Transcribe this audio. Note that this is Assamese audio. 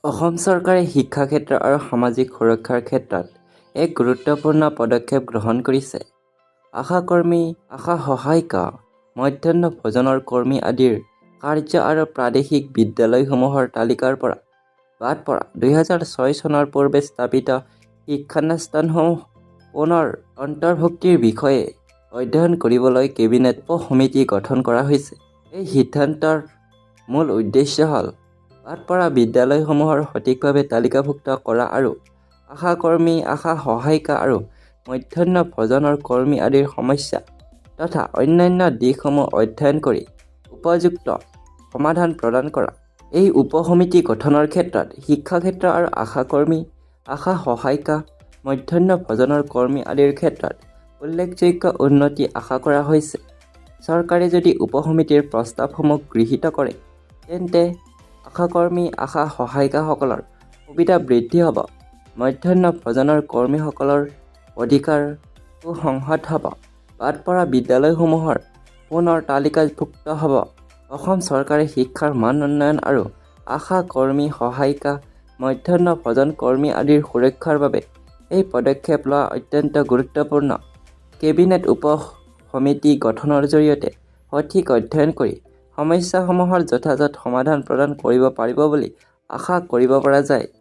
অসম চৰকাৰে শিক্ষা ক্ষেত্ৰ আৰু সামাজিক সুৰক্ষাৰ ক্ষেত্ৰত এক গুৰুত্বপূৰ্ণ পদক্ষেপ গ্ৰহণ কৰিছে। আশাকৰ্মী, আশা সহায়িকা, মধ্যাহ্ন ভোজনৰ কৰ্মী আদিৰ কাৰ্য আৰু প্ৰাদেশিক বিদ্যালয়সমূহৰ তালিকাৰ পৰা বাদ পৰা 2006 চনৰ পূৰ্বে স্থাপিত শিক্ষানুষ্ঠানসমূহ পুনৰ অন্তৰ্ভুক্তিৰ বিষয়ে অধ্যয়ন কৰিবলৈ কেবিনেট উপ-সমিতি গঠন কৰা হৈছে। এই সিদ্ধান্তৰ মূল উদ্দেশ্য হ'ল বাদ পৰা বিদ্যালয়সমূহৰ সঠিকভাৱে তালিকাভুক্ত কৰা আৰু আশাকৰ্মী, আশা সহায়িকা আৰু মধ্যাহ্ন ভোজনৰ কৰ্মী আদিৰ সমস্যা তথা অন্যান্য দিশসমূহ অধ্যয়ন কৰি উপযুক্ত সমাধান প্ৰদান কৰা। এই উপ-সমিতি গঠনৰ ক্ষেত্ৰত শিক্ষাক্ষেত্ৰ আৰু আশাকৰ্মী, আশা সহায়িকা, মধ্যাহ্ন ভোজনৰ কৰ্মী আদিৰ ক্ষেত্ৰত উল্লেখযোগ্য উন্নতি আশা কৰা হৈছে। চৰকাৰে যদি উপ-সমিতিৰ প্ৰস্তাৱসমূহ গৃহীত কৰে, তেন্তে আশাকৰ্মী, আশা সহায়িকাসকলৰ সুবিধা বৃদ্ধি হ'ব, মধ্যাহ্ন ভোজনৰ কৰ্মীসকলৰ অধিকাৰ সুসংহত হ'ব, বাদ পৰা বিদ্যালয়সমূহৰ পুনৰ তালিকাভুক্ত হ'ব। অসম চৰকাৰে শিক্ষাৰ মান উন্নয়ন আৰু আশা কৰ্মী, সহায়িকা, মধ্যাহ্ন ভোজন কৰ্মী আদিৰ সুৰক্ষাৰ বাবে এই পদক্ষেপ লোৱা অত্যন্ত গুৰুত্বপূৰ্ণ। কেবিনেট উপ-সমিতি গঠনৰ জৰিয়তে সঠিক অধ্যয়ন কৰি সমস্যাসমূহৰ যথাযথ সমাধান প্ৰদান কৰিব পাৰিব বুলি আশা কৰিব পৰা যায়।